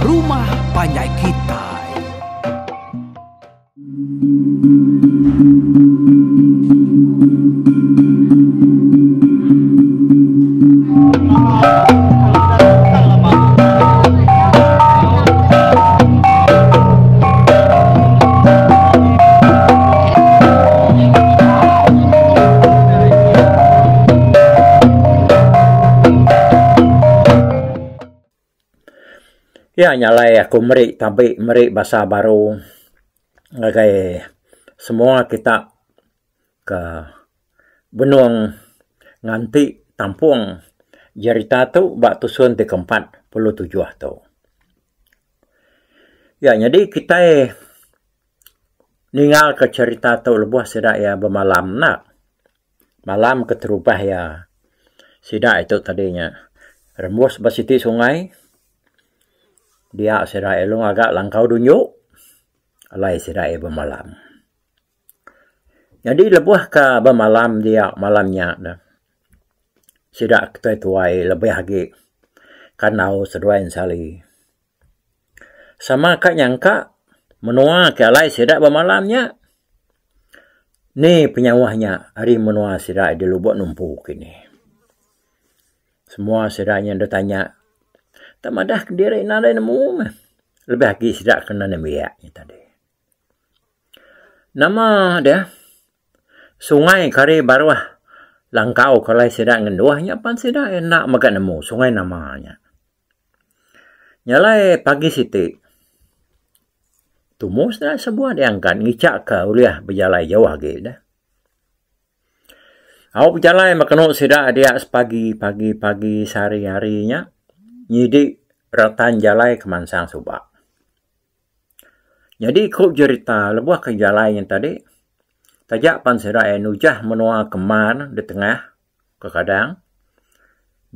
rumah panjai kitai. Iya nya alai aku meri tabi meri basa baru ngagai semua kita ke benung nganti tampung jerita tu ba tusun ti keempat puluh tujuh tu. Iya nyadi kitai ninga ka cherita tu lebuh sida iya bemalam enda. Malam keterubah iya sida itu tadi nya rembus ba siti sungai dia sida iya lalu ngaga langkau dunju alai sida iya bemalam. Nyadi lebuh ka bemalam dia malam nya ne sida ketuai tuai lebih agi kandau seduai ensali. Sama ka nyangka menua ke alai sida bemalam nya ni penyauh nya ari menua sida di Lubok Numpu kini. Semua sida nya deh tanya tak madah kediri nadai nemu meh lebih agi sida ke nembiak nya tadi. Nama deh sungai ke ari baruh langkau ke alai sida ngenduh nya pan sida enda mega nemu sungai nama nya. Nya alai pagi siti tumu sida sebuah diangkat ngicha ka ulih bejalai jauh agi deh. Au bejalai meh kenu sida dia sepagi pagi pagi sehari hari nya nyidi retan jalai ke mansang suba. Nyadi ku jerita lebuh ke jalai nya tadi taja pan sida iya nujah menua ke mar di tengah. Kekadang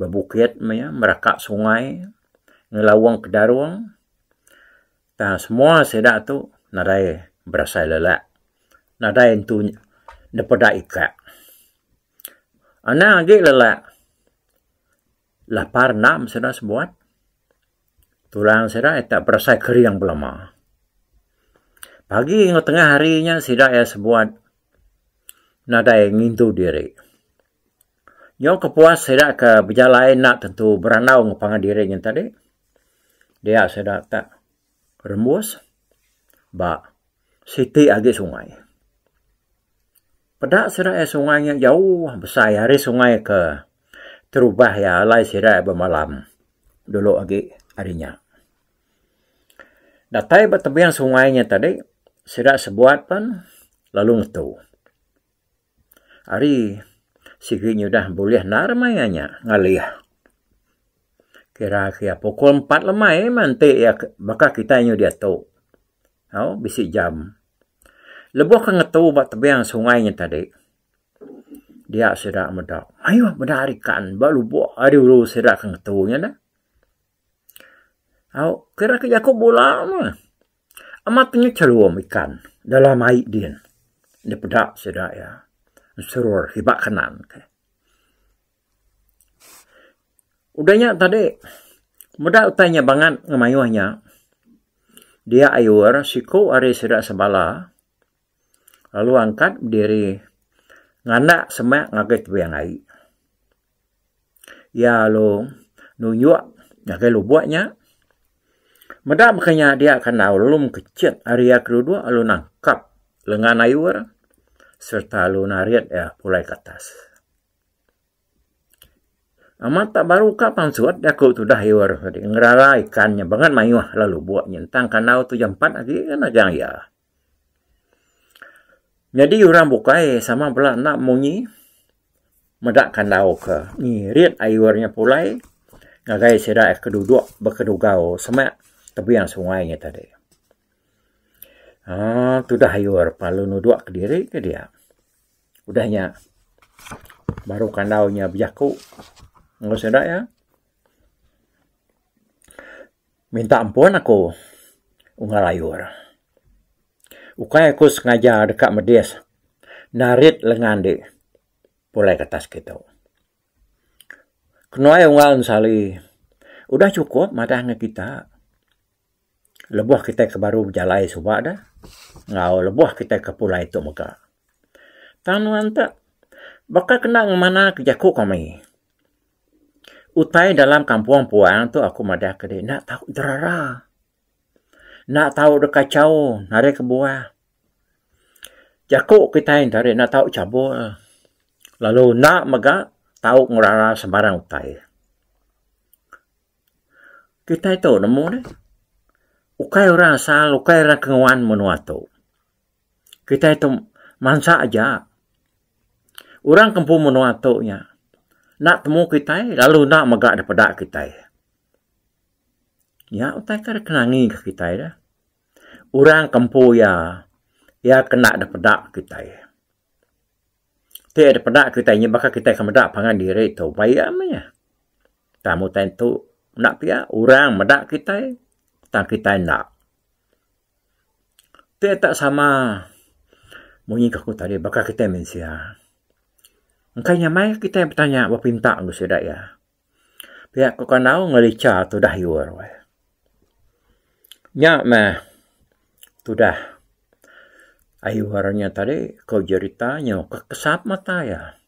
bebukit meh iya meraka sungai ngelaung ke darung tang semua sida tu nadai berasai lelak nadai entu nepeda ika. Anang agi lelak lapar enda meh sida sebuat tulang sida ita berasai kering belama. Pagi enggau tengah hari nya sida iya sebuat nadai ngintu diri. Nyau kepuas sida ke bejalai enda tentu berandau enggau pangan diri nyen tadi dia sida tak rembus ba siti agi sungai. Peda sida iya sungai nya jauh besai ari sungai ke terubah iya alai sida bemalam dulu agi ari nya. Datai ba tebing sungai nya tadi, sida sebuat pen lalu ngetu. Ari sigi nyudah bulih endar maya nya ngalih. Kira ke iya pukul empat lemai meh enti iya baka kitai nyu diatu. Au bisi jam. Lebuh ke ngetu ba tebing sungai nya tadi, dia sida meda mayuh meda ikan ba lubok ari ulu sida ke ngetu nya neh. Au kira ke jaku bula meh. Amat nya chelum ikan dalam ai din. Dipeda sida iya enserur kiba kanan ke. Udah nya tadi meda utai nya bangat ngemayuh nya dia ayur siku ari sida sebala lalu angkat bediri nganda semak ngagai tebing ai. Iya lalu nunjuk ngagai lubok nya. Meda baka nya dia kandau lalu mekechit ari iya ke duduk lalu nangkap lengan ayur sereta lalu narit iya pulai ke atas. Amat tak baru ka pansut jaku tudah ayur tadi ngerara ikan nya bangat mayuh lalu lubok nya tang kandau tu jampat agi ke nagang iya. Nyadi orang bukai sama bela enda munyi meda kandau ke ngirit ayur nya pulai ngagai sida ke duduk bekedugau semak tebing sungai nya tadi. Aaa tudah ayur lalu nuduk kediri ke dia. Udah nya baru kandau nya bejaku enggau sida iya. Minta ampun aku unggal ayur. Ukai aku sengaja deka medis narit lengan di pulai ke atas kitu. Kenuai unggal ensali udah chukup madah ngan kita. Lebuh kitai ke baru bejalai suba deh enggau lebuh kitai ke pulai tu mega. Tang nuan te baka kena ngemana ke jaku kami. Utai dalam kampung puang tu aku madah ke dih enda tau derara. Enda tau dek kachau ngagai kebuah. Jaku kitai enti ari enda tau chabul lalu enda mega tau ngerara sebarang utai. Kitai tu nemu deh. Ukai orang asal, ukai orang ke nguan menua tu. Kitai tu mansa aja. Orang ke empu menua tu nya enda temu kitai lalu enda mega dipeda kitai. Nya utai ke kenangi ke kitai deh. Orang ke empu iya, iya ke enda dipeda kitai. Ti dipeda kitai nya baka kitai ke meda pangan diri tu baie meh nya. Tang utai tu enda pia orang meda kitai tang kitai enda. Ti tak sama munyi ku aku tadi baka kitai mensia. Engka nyamai kitai betanya bepinta enggau sida iya. Pia ku kandau ngelicha tudah yur. Nya meh tudah ayur nya tadi ku jerita nyu kesap mata iya.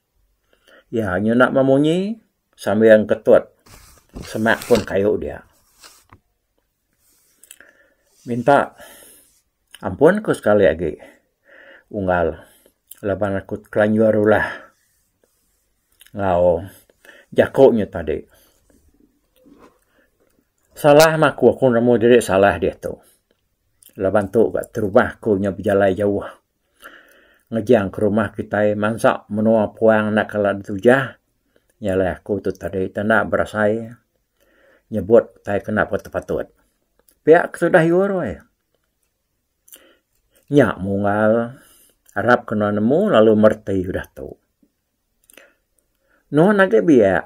Iya nyu enda memunyi. Sambil ketut semak pun kayu dia. Minta ampun ku sekali agi unggal laban aku kelanjur ulah enggau jaku nya tadi. Salah mah aku, aku nemu diri salah diatu laban tu ga terubah aku nya bejalai jauh. Ngejang ke rumah kitai mansa menua puang enda kala ditujah nya alai aku tu tadi tanda berasai nyebut utai ke enda patut patut. Pia ke tudah yur weh. Nya munggal arap ke nuan nemu lalu mereti udah tu. Nuan agi biak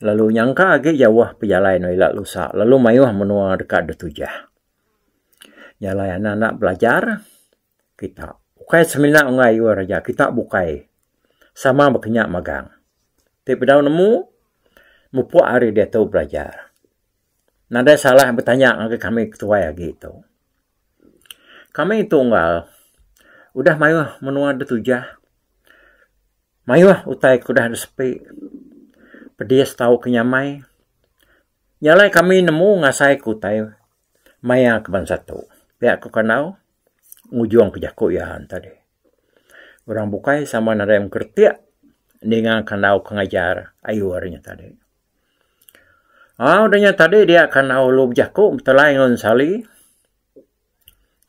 lalu nyangka agi jauh pejalai ne ila lusa lalu mayuh menua deka ditujah. Nya alai anak anak belajar. Kita ukai semina enggai ayur aja kita bukai sama baka nya magang. Ti bedau nemu mupuk ari diatu belajar. Nadai salah betanya ngagai kami ketuai agi tu. Kami tu unggal udah mayuh menua ditujah mayuh utai ke udah disepi pedis tau ke nyamai. Nya alai kami nemu ngasai ke utai maya ke bansa tu. Pia ku Kandau. Ngujung ke jaku iya tadi. Orang bukai sama nadai mengkeretik ninga kandau ke ngajar ayur nya tadi. Aaa udah nya tadi dia kandau lalu bejaku betelai enggau Ensali.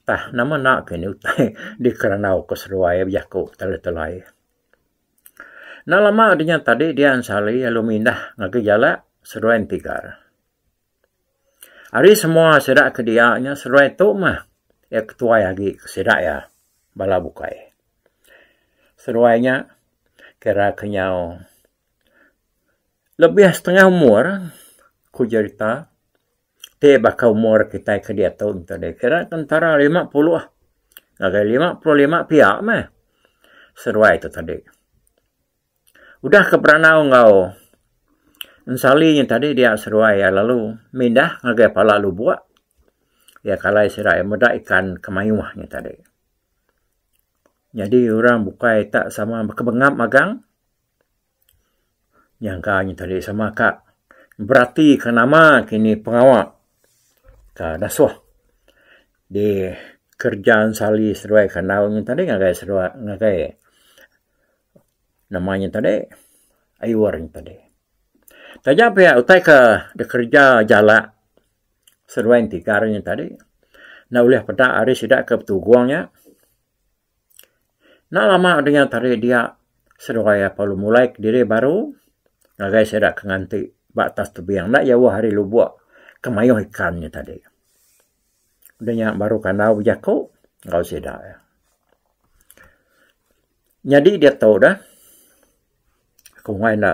Tah nama enda ke ni utai dikerandau ke seduai bejaku telai-telai. Enda lama udah nya tadi dia Ensali lalu mindah ngagai jalak seduai Entigar. Ari semua sida ke dia nya seduai tu mah iya ketuai agi ke sida iya bala bukai. Seduai nya kira ke nyau lebih setengah umur ku jerita ti baka umur kitai ke diatu tadi kira ke entara 50 ngagai 55 pia meh seduai tu tadi. Udah ke berandau enggau Ensali nya tadi dia seduai iya lalu mindah ngagai pala lubok iya kalai sida iya meda ikan ke mayuh nya tadi. Nyadi orang bukai tak sama baka bengap magang nyangka nya tadi sama ka berati ka nama kini pengawa ka dasuh di kerja Ensali seduai kandau nya tadi ngagai seduai ngagai. Nama nya tadi ayur nya tadi. Taja pia utai ke dikereja jalak seduai entigar nya tadi enda ulih peda ari sida ke betugung nya. Enda lama udah nya tadi dia seduai perlu mulai kediri baru ngagai sida ke nganti ba atas tebing enda jauh ari lubok ke mayuh ikan nya tadi. Udah nya baru kandau bejaku enggau sida. Nyadi diatu dah aku enggai enda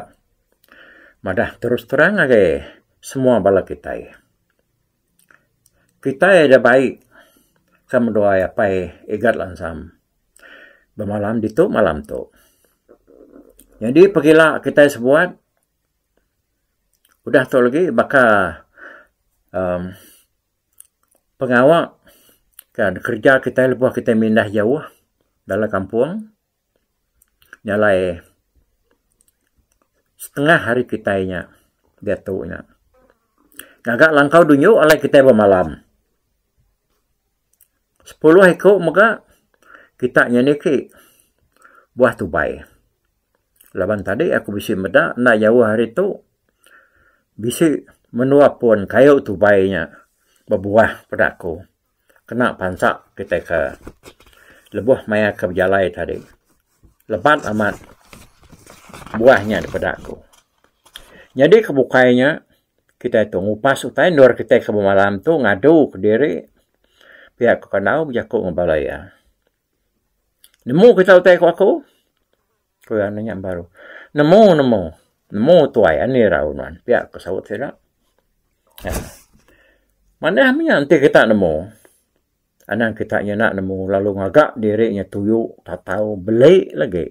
madah terus terang ngagai semua bala kitai. Kitai da bai ka menduai apai Igat Lansam bemalam ditu malam tu. Nyadi pegila kitai sebuat udah tu lagi baka uhh. Pengawa ke dikereja kitai lebuh kitai mindah jauh dalam kampung nya alai setengah ari kitai nya diatu nya ngaga langkau dunju alai kitai bemalam. Sepuluh iku mega kita nya niki buah tubai. Laban tadi aku bisi meda enda jauh ari tu bisi menua pun kayu tubai nya bebuah peda aku kena pansa kitai ke lebuh maya ke bejalai tadi. Lebat amat buah nya dipeda aku. Nyadi ke bukai nya kitai tu ngupas utai endur kitai ke bemalam tu ngadu kediri pia ku Kandau bejaku ngan bala iya. Nemu kita utai ku aku? Ku iya nanya baru. Nemu nemu. Nemu tuai ani irau nuan. Pia ku saut sida. Manah mih nya enti kita nemu. Anang kita nyena nemu lalu ngaga diri nya tuyu tatau beli lagi.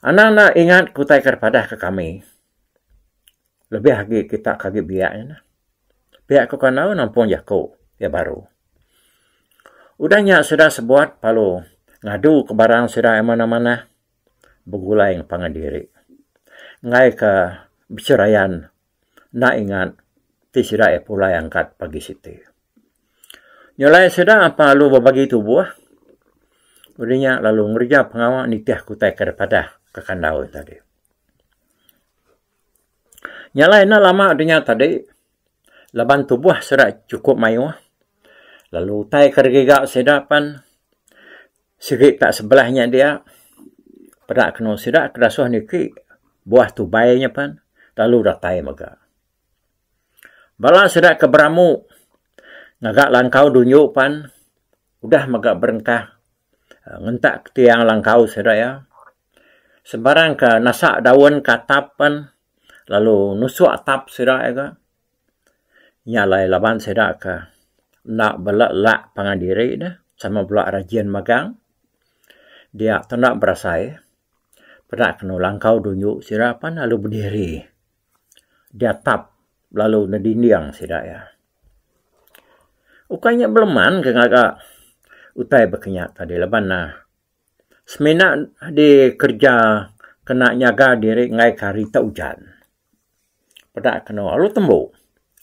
Anang enda ingat ku utai ke dipadah ke kami. Lebih agi kita ke agi biak nya nah. Pia ku Kandau nampung jaku iya baru. Udah nya sida sebuat lalu ngadu ke barang sida iya manah-manah begulai enggau pangan diri. Enggai ke beserayan enda ingat ti sida iya pulai angkat pagi siti. Nyelai sida apan lalu bebagi tubuh udah nya lalu ngereja pengawa nitih ke utai ke dipadah ke Kandau tadi. Nya alai enda lama dunya tadi laban tubuh sida chukup mayuh lalu utai ke digiga sida pan sigi tak sebelah nya dia peda kenu sida ke dasuh niki buah tubai nya pan lalu datai mega. Bala sida ke beramu ngaga langkau dunju pan udah mega berengkah ngentak tiang langkau sida iya. Sebarang ke nasak daun ke atap pen lalu nusuk atap sida iya ga. Nya alai laban sida ke enda bela lak pangan diri ne sama bela rajin magang dia tenda berasai peda kenu langkau dunju sida pan lalu bediri di atap lalu nedinding sida iya. Ukai nya beleman ke ngaga utai baka nya tadi laban ne Semina dikereja kena nyaga diri enggai ke hari tau ujan. Peda kenu lalu tembu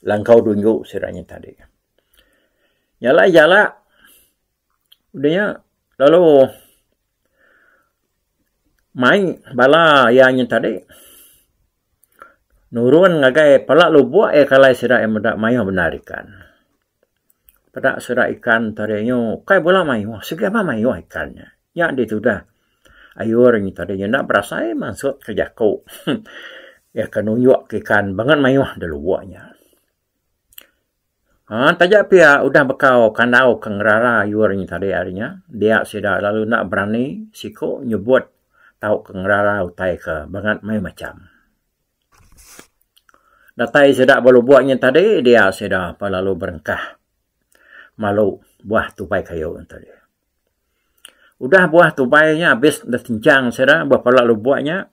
langkau dunju sida nya tadi. Jalai jalak udah nya lalu mai bala iya nya tadi nurun ngagai pala lubok iya ke alai sida iya meda mayuh bendar ikan. Peda sida ikan tadi nyu ukai bula mayuh sigi amat mayuh ikan nya. Nya ditudah ayur nya tadi nya enda berasai mansut ke jaku iya ke nunjuk ke ikan bangat mayuh da lubok nya. Aaa taja pia udah bekau kandau ke ngerara ayur nya tadi ari nya dia sida lalu enda berani siku nyebut tauka ngerara utai ke bangat mayuh macam. Datai sida ba lubok nya tadi dia sida pa lalu berengkah malu buah tubai kayu nya tadi. Udah buah tubai nya abis deh tinchang sida ba pala lubok nya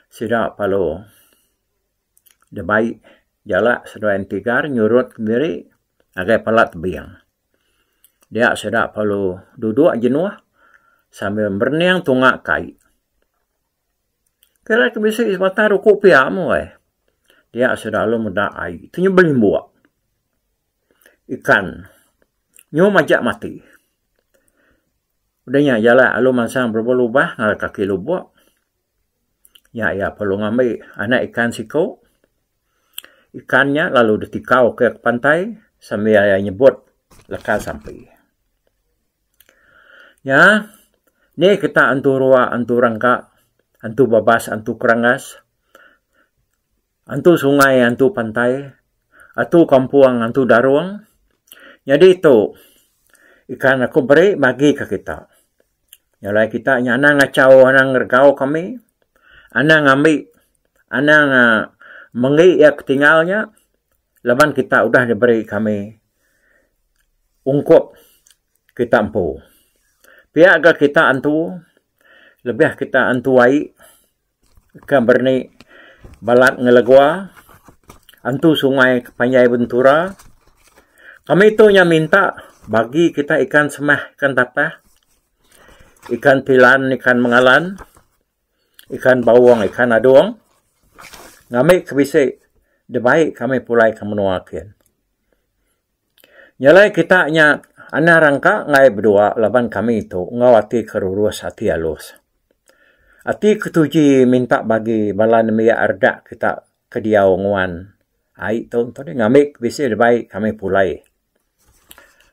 sida lalu dibai jalak seduai entigar nyurut diri ngagai pala tebing. Dia sida perlu duduk jenuh sambil merening tunga ke ai. Kira ke bisi sebatang ruku pia meh weh. Dia sida lalu meda ai ti nyu belimbuk. Ikan nyu majak mati. Udah nya jalai lalu mansang berubah lubah ngagai kaki lubok. Nya iya perlu ngambi anak ikan siku. Ikan nya lalu ditikau ke pantai sambil iya nyebut leka sampi. Nya, ni kita antu rua antu rangka, antu babas antu kerangas, antu sungai antu pantai, antu kampung antu darung. Nyadi tu ikan aku beri bagi ke kita. Nya alai kita nya anang ngachau anang ngeregau kami, anang ngambi anang aaa menggi iya ke tinggal nya laban kita udah diberi kami ungkup kita empu. Pia ga kita antu lebih kita antu ai ke berani balat ngelegua antu sungai ke panjai bentura. Kami tu nya minta bagi kita ikan semah ikan tapah, ikan tilan ikan mengalan, ikan baung ikan adung ngambi ke bisi dibai kami pulai ke menua kin. Nya alai kita nya anang rangka enggai bedua laban kami tu enggau ati ke rurus ati alus. Ati ke tuji minta bagi bala nembiak redak kita ke diau nguan ai tu tadi ngambi ke bisi dibai kami pulai.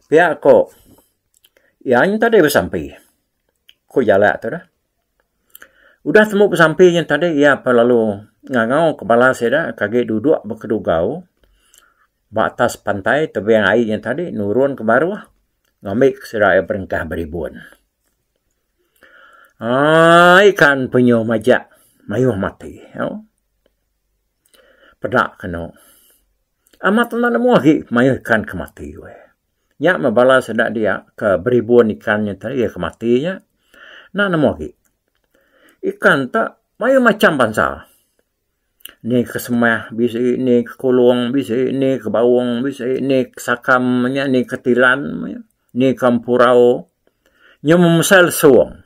Pia ko iya tadi besampi ku jalak tu dah. Udah tembu besampi nya tadi iya pa lalu ngangau ke bala sida ke agi duduk bekedugau ba atas pantai tebing ai nya tadi nurun ke baruh ngambi ke sida iya berengkah beribun. Aaa ikan penyu majak mayuh mati. Peda kenu. Amat enda nemu agi mayuh ikan ke mati weh. Nya meh bala sida dia ke beribun ikan nya tadi ke mati nya enda nemu agi. Ikan te mayuh macam bansa. Ni ke semah bisi, ni ke kulong bisi, ni ke baung bisi, ni ke sakam nya, ni ke tilan nya, ni ke empurau. Nya memesai lesung.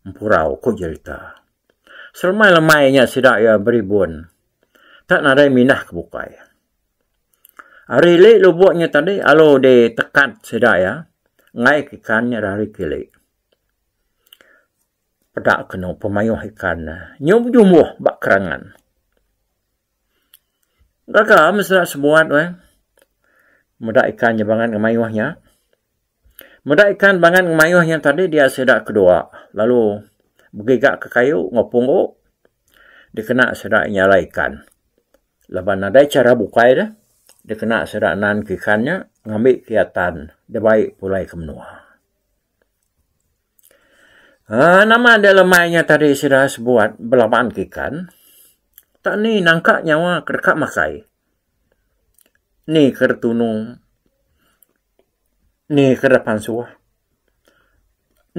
Empurau ku jerita. Selemai lemai nya sida iya beribun tak nadai mindah ke bukai. Ari ili lubok nya tadi alu ditekat sida iya enggai ke ikan nya dari kili. Peda kenu pemayuh ikan ne nyu bejumbuh ba kerangan. Gaga meh sida sebuat weh meda ikan nya bangat ngemayuh nya. Meda ikan bangat ngemayuh nya tadi dia sida kedua lalu begiga ke kayu enggau punggu dikena sida nyala ikan. Laban nadai chara bukai deh dikena sida nan ke ikan nya ngambi ke iya tan dibai pulai ke menua. Aaa nama enda lemai nya tadi sida sebuat belaban ke ikan tak ni nangka nyawa ke deka makai. Ni ke ditunu ni ke dipansuh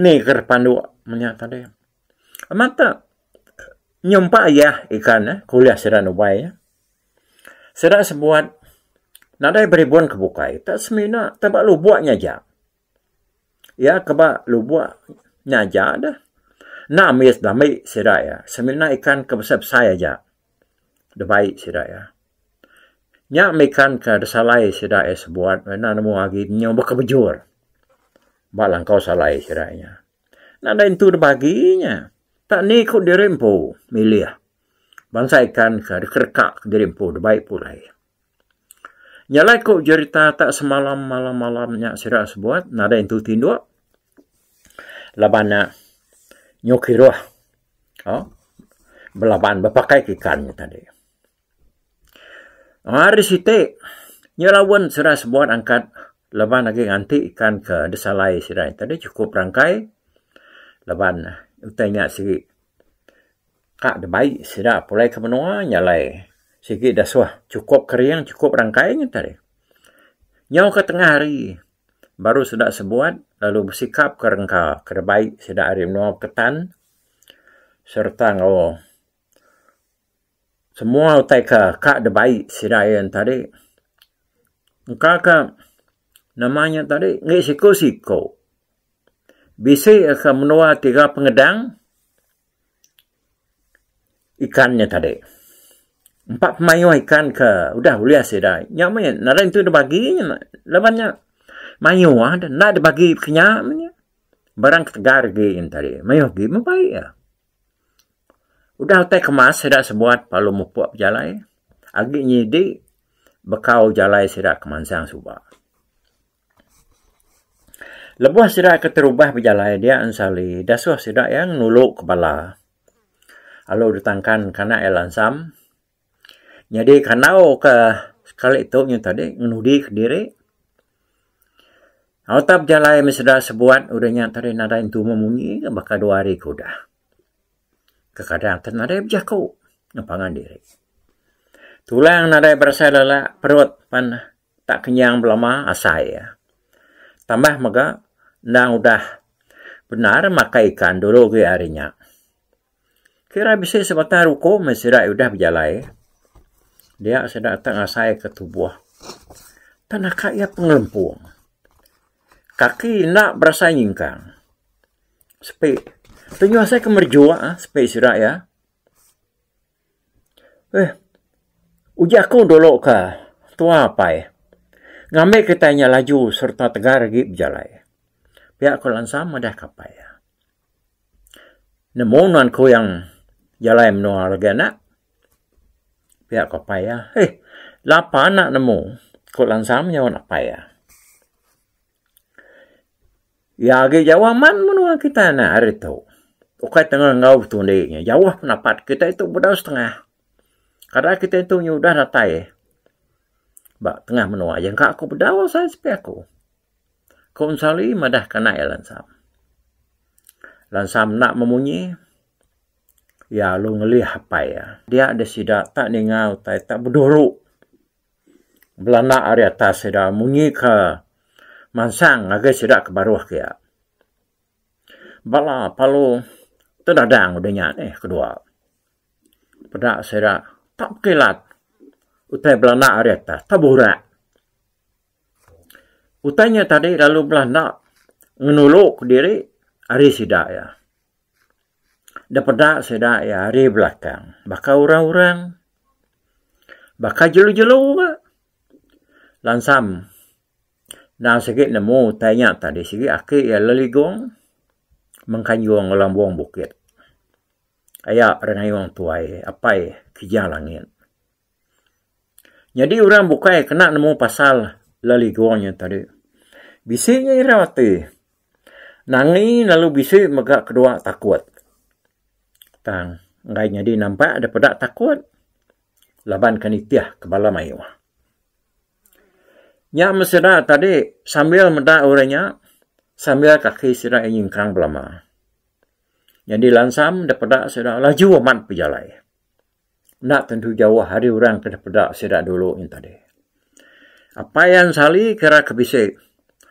ni ke dipanduk menya tadi. Amat te nyumpa ayah ikan ne ke ulih sida nubai. Sida sebuat nadai beribun ke bukai tak semina teba lubok nya aja. Iya ke ba lubok nya aja deh. Enda ambis dambi sida iya semina ikan ke besai besai aja dibai sida iya. Nya meh ikan ke disalai sida iya sebuat enda nemu agi nyu bekebejur ba langkau salai sida iya. Nadai entu dibagi nya. Tak ni ku diri empu milih bansa ikan ke dikereka diri empu dibai pulai. Nya alai ku jerita tak semalam malam malam nya sida sebuat nadai entu tinduk laban ne nyu kiruh uhh belaban bepakai ke ikan nya tadi. Hari siti nya laun sida sebuat angkat laban agi nganti ikan ke disalai sida nya tadi chukup rangkai laban utai nya sigi Ka dibai sida pulai ke menua nya alai sigi dasuh chukup kering chukup rangkai nya tadi. Nyau ke tengah hari baru sida sebuat lalu besikap ke rengka ke dibai sida ari menua Peketan sereta enggau semua utai ke ka dibai sida iya tadi. Engka ka nama nya tadi enggi siku-siku bisi ke menua tiga pengedang. Ikan nya tadi. Empa pemayuh ikan ke udah ulih sida nya meh nadai entu dibagi nya laban nya mayuh enda dibagi ke nya meh nya. Barang ketegal agi nya tadi mayuh agi meh baik iya. Udah utai kemas sida sebuat lalu mupuk bejalai agi nyidi bekau jalai sida ke mansang suba. Lebuh sida keterubah bejalai dia ensali dasuh sida iya ngenulu ke bala lalu ditangkan kanak iya lansam. Nyadi kandau ke sekali tu nya tadi ngenudi kediri. Tau bejalai meh sida sebuat udah nya tadi nadai entu memunyi ke baka dua hari ke udah. Kekadang te nadai bejaku ngan pangan diri. Tulang nadai berasai lelak perut pan Tak kenyang belama asai iya. Tambah mega endang udah bendar makai ikan dulu agi ari nya. Kira bisi sebatang ruku meh sida udah bejalai. Dia sida tak ngasai ke tubuh. Tang naka iya pengelempung. Kaki enda berasai nyingkang. Sepi tunjuk asai ke merejuk ah sepi sida iya. Eh uji aku dulu ka tua apai ngambi kitai nya laju sereta tegar agi bejalai. Pia ku Lansam madah ka apai iya. Nemu nuan kuyang jalai menua lagi anak. Pia ku apai iya. Heh lapa anak nemu ku Lansam nyaut apai iya. Iya agi jauh amat menua kitai anak ari tu. Ukai tengah enggau betundi nya jauh penapat kitai tu bedau setengah. Kada kitai tu nyudah datai ba tengah menua jangka aku bedau asai sepi aku. Ku Ensali madah ke anak iya Lansam. Lansam enda memunyi, iya lalu ngelih apai iya. Dia deh sida tak ninga utai tak beduru belanda ari atas sida munyi ke mansang ngagai sida ke baruh ke iya. Bala palu tedadang udah nya neh kedua. Peda sida tak bekilat utai belanda ari atas tak burak. Utai nya tadi lalu belanda ngenulu kediri ari sida iya. Da peda sida iya ari belakang baka orang-orang baka jelu-jelu ga. Lansam endang sigi nemu utai nya tadi sigi aki iya leligong mengkayung lambung bukit. Aya rengayung tuai apai Kijang Langit. Nyadi orang bukai kena nemu pasal leligung nya tadi. Bisi nya irau ati. Nangi lalu bisi mega kedua takut. Tang enggai nyadi nampak da peda takut laban ke nitih ke bala mayuh. Nya meh sida tadi sambil meda orang nya sambil kaki sida nyingkang belama. Nyadi lansam da peda sida laju amat pejalai. Enda tentu jauh ari orang ke dipeda sida dulu nya tadi. Apai iya ensali kira ke bisi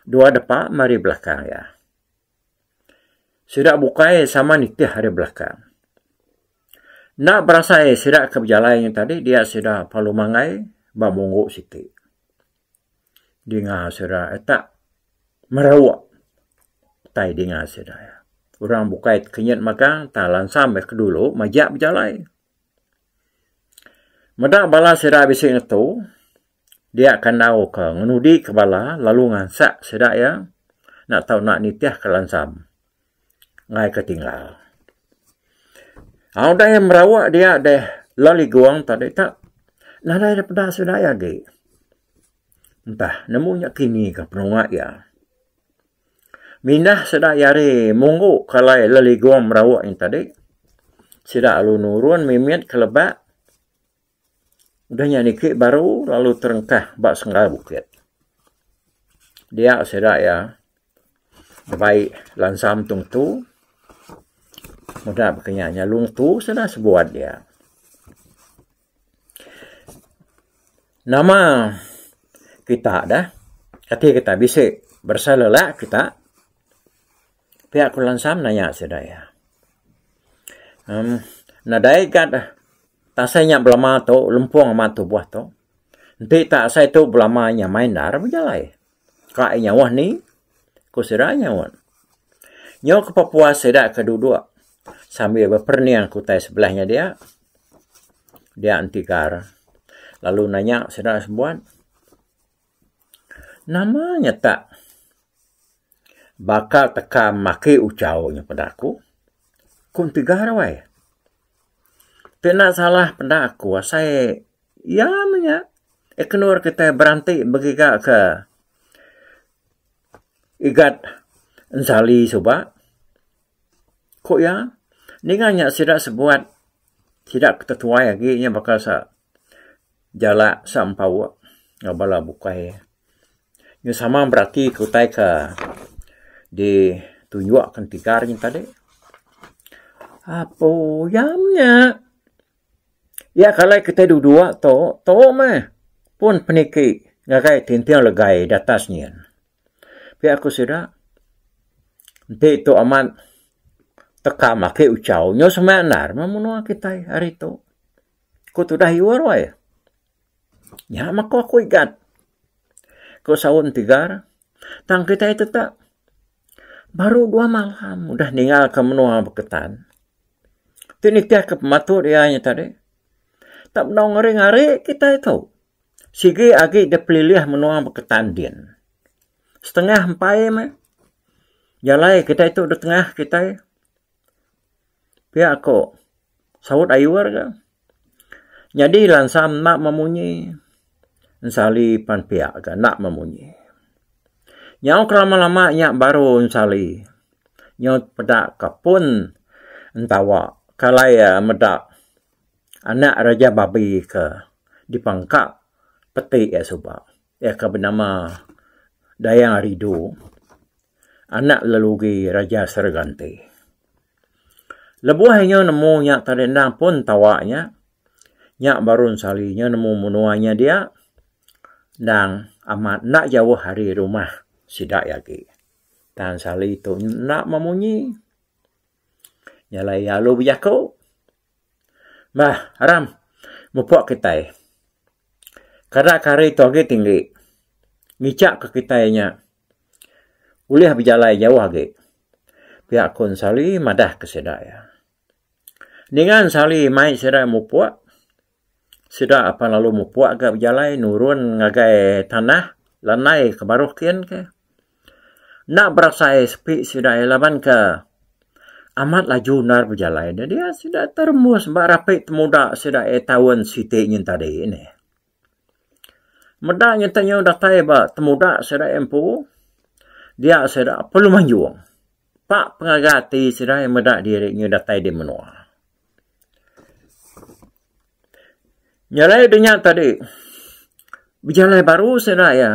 dua depa meh ari belakang iya. Sida bukai sama nitih ari belakang. Enda berasai sida ke bejalai nya tadi dia sida perlu manggai ba munggu siti. Dinga sida tak merau utai dinga sida. Orang bukai tekenyit magang tang lansam meh ke dulu majak bejalai. Meda bala sida bisi ngetu dia kandau ke ngenudi ke bala lalu ngansak sida iya enda tau enda nitih ke lansam enggai ke tinggal. Au deh merawa dia deh leligong tadi tak nadai da peda sida iya agi. Entah nemu nya kini ka penunga iya. Mindah sida iya ari munggu ke alai leligong merawa nya tadi sida lalu nurun mimit ke lebak udah nya niki baru lalu terengkah ba senggai bukit. Dia sida iya Bai lansam tung tu meda baka nya nyalung tu sida sebuat dia. Nama kita dah kati kita bisi berasai lelak kita pia ku lansam nanya sida iya. Em nadai ga tasai nya belama tu lempung amat tubuh tu. Enti tak asai tu belama nyamai endar bejalai. Ka iya nyauh ni? Ku sida nyaut. Nyau ke pepuas sida ke duduk sambil beperening ke utai sebelah nya dia, dia entigar lalu nanya sida sebuat, Nama nya tak baka teka maki uchau nya peda aku? Ku entigar wai. Ti enda salah peda aku asai Iya meh nya. Ikenur kitai beranti begiga ke igat ensali suba. Ku iya, ninga nya sida sebuat sida ke tetuai agi nya baka sa jalak sa empauk enggau bala bukai. Nya sama berati ke utai ke ditunjuk ke entigar nya tadi. Apo iya meh nya. Iya kalai kitai duduk tu, tu meh pun peniki ngagai tinting legai da atas nyin. Pia ku sida, enti tu amat teka make uchau nyau semak endar meh menua kitai hari tu. Ku tudah yur weh. Nya meh ku aku igat. Ku saut Entigar. Tang kitai tetap baru dua malam udah ninggalka menua Beketan. Ti nitihka pematut iya nya tadi. Tak benung ngari-ngari kitai tu. Sigi agi dipelilih menua Beketan din. Setengah empai meh jalai kitai tu da tengah kitai. Pia ko saut ayur ga. Nyadi lansam enda memunyi ensali pan pia ga enda memunyi. Nyau ke lama lama nya baru ensali nyau peda ka pun entawa ke alai iya meda anak raja babi ke dipangka peti iya suba. Iya ke benama Dayang Ridu anak lelugi Raja Serganti. Lebuh inya nemu nya tadi endang pun tawa nya, nya baru ensali inya nemu menua nya dia endang amat enda jauh ari rumah sida iya agi. Tang ensali tu enda memunyi. Nya alai iya lalu bejaku, Bah aram mupuk kitai. Kada ke hari tu agi tinggi ngicha ke kitai nya ulih bejalai jauh agi. Pia ku Ensali madah ke sida iya. Ninga Ensali mai sida mupuk, sida apan lalu mupuk ga bejalai nurun ngagai tanah landai ke baruh kin ke. Enda berasai sepi sida iya laban ke amat laju endar bejalai ne dia sida teremus ba rapi temuda sida iya taun siti nyin tadi nih. Meda nyata nyau datai ba temuda sida iya empu dia sida perlu manjung. Pak pengaga ati sida iya meda diri nyau datai di menua. Nyalai dunya tadi bejalai baru sida iya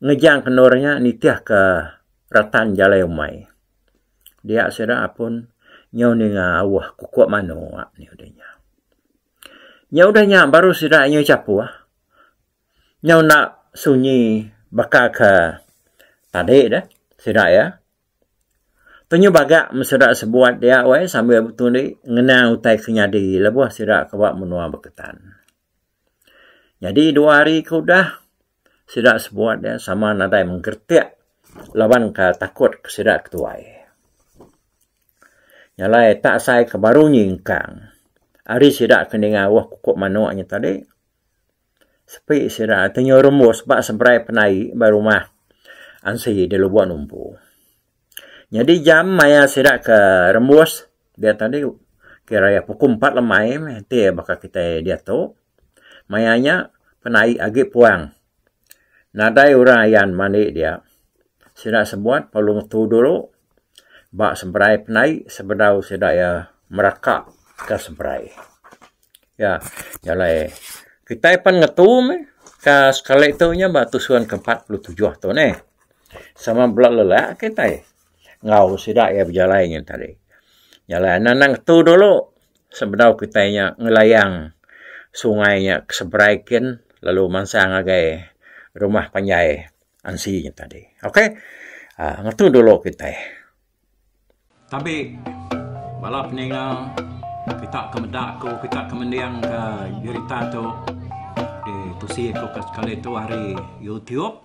ngejang ke endur nya nitih ke retan jalai umai. Dia sida pun nyau ninga auh kukuk manuk nih udah nya. Nya udah nya baru sida nyau chapuh nyau enda sunyi baka ke tadi deh sida iya. Penyu bagak meseda sebuat dia weh sambil betundi ngenang utai ke nyadi lebuh sida ke ba menua Beketan. Nyadi dua hari ke udah sida sebuat dia sama nadai mengkeretik laban ka takut ke sida ke tuai. Nya alai tak asai ke baru nyingkang ari sida ke ninga auh kukuk manuk nya tadi Sepi sida ti nyau rembus ba seberai penai ba rumah ansi di Lubok Numpu. Nyadi jam maya sida ke rembus dia tadi kira iya pukul empat lemai meh ti baka kitai diatu. Maya nya penai agi puang nadai orang ayan mandi dia. Sida sebuat perlu ngetu dulu ba seberai penai sebedau sida iya meraka ke seberai. Ya, jalai kitai pan ngetu meh ka sekali tu nya ba tusun ke 47 tu neh. Sama bela lelak kitai enggau sida iya bejalai nyin tadi. Jalai anang anang ngetu dulu sebedau kitai nya ngelayang sungai nya ke seberai kin lalu mansang ngagai rumah panjai ansi nya tadi. Okay uhh ngetu dulu kitai. Tabi bala peninga kita ke meda aku kita ke mending ka jerita tu ditusi aku ke sekali tu ari YouTube.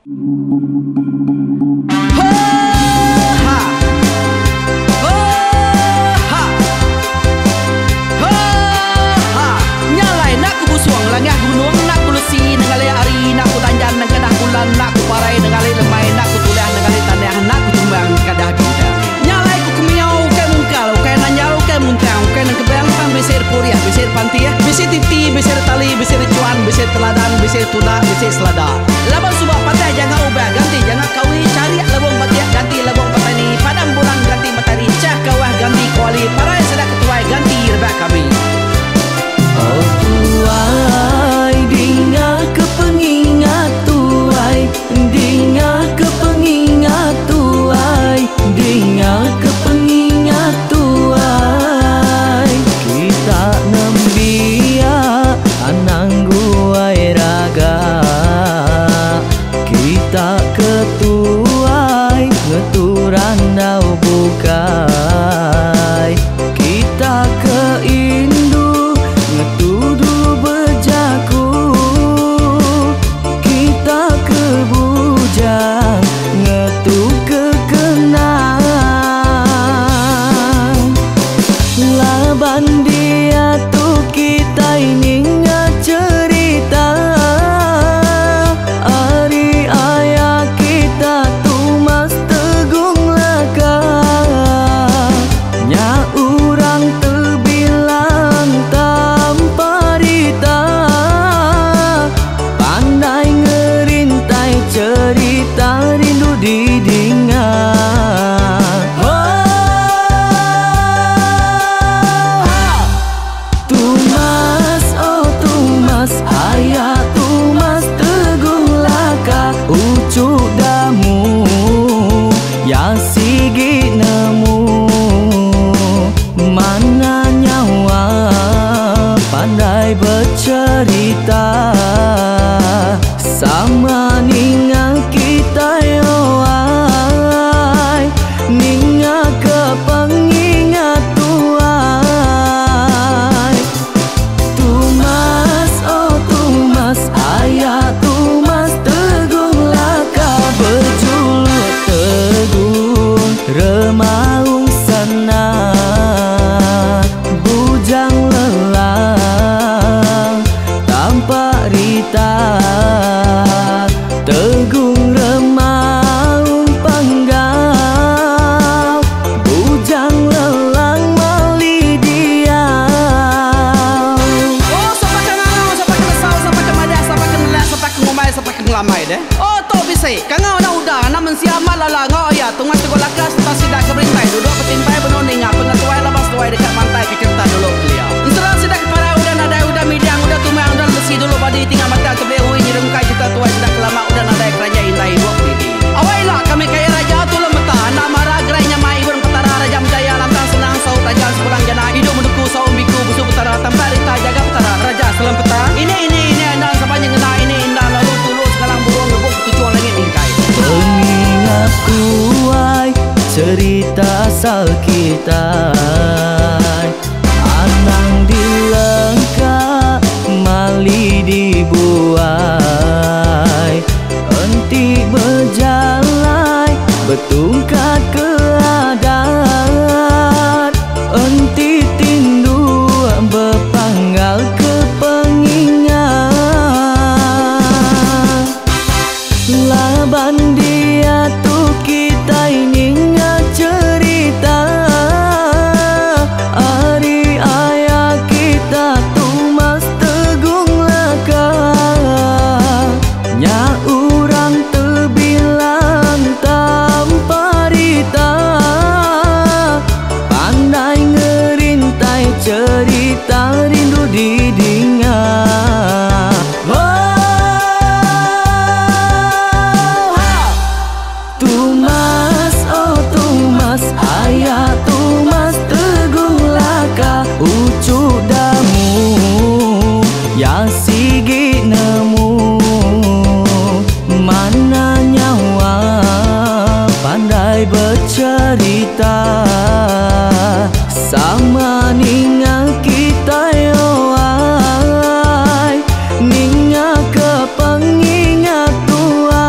Oh tuai dinga ke pengingat tuai Dinga ke pengingat tuai Dinga ke pengingat tuai Kita nembiak anang guai raga Kita ke tuai ngetu randau bukai Kita ke indu ngetu dulu bejalai. kita Tegung remaung panggau Bujang lelang mali diau. Oh sapa ke ngangau sapa ke nesau sapa ke madah sapa ke nelak sapa ke ngumbai sapa ke ngelamai deh. Oh tu bisi kangau anak uda anak mensia amat lala enggau aya tungai tegok laka sereta sida ke berintai duduk betimpai benung ninga pengetuai laban seduai deka mantai ke cherita dulu kelia. Ensera sida ke parai udah nadai udah midang udah tumang udah lemesi dulu badi tinggal batang tebeli ui nyerungkai cherita tuai sida ke lama udah nadai keranjai indai ibuk didi. Awai ila kami kaya raja tulung meta enda mara gerai nyamai ibun petara raja menjaya lantang senang saut raja sepulang jana idup menuku saum biku busu petara tampak rita jaga petara raja selem peta ini ini ini enda sapa nyengenda ini enda lalu tulu segalang burung ngebuk ketuchung langit mingkai. Pengingat tuai cerita asal kitai Anang dilengka mali dibuai Enti bejalai betungkat ke adat Enti tindu bepanggal ke pengingat Laban diatu kitai ninga cherita ari aya kita Tumas Tegung Laka. Nya urang tebilang tanpa rita Pandai ngerintai cherita rindu didinga. Tumas oh Tumas aya Tumas Teguh Laka uchu damu ya sigi nemu mana nyawa pandai becerita sama ninga kitai oai ninga ke pengingat tuai.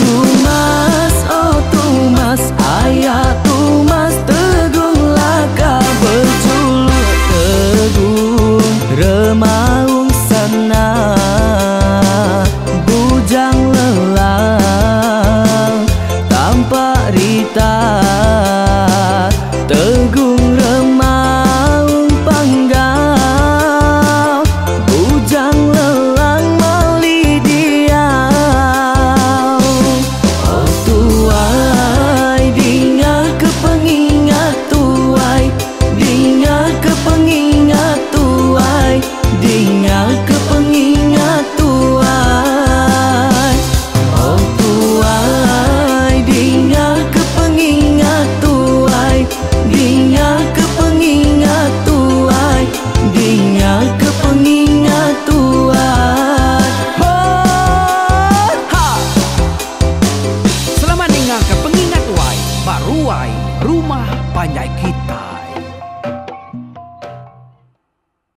Tumas oh Tumas aya Tumas Teguh Laka bejuluk Teguh Remaung Sana Bujang Lelang Tampak Rita Tegung Remaung Panggau Bujang Lelang Mali Diau. Oh tuai dinga ke pengingat tuai dinga ke pengingat tuai dinga ke pengingat tuai. Oh tuai dinga ke pengingat tuai dinga ke pengingat tuai dinga ke pengingat tuai. Ho ha. Selamat ninga ke pengingat tuai ba ruai rumah panjai kita.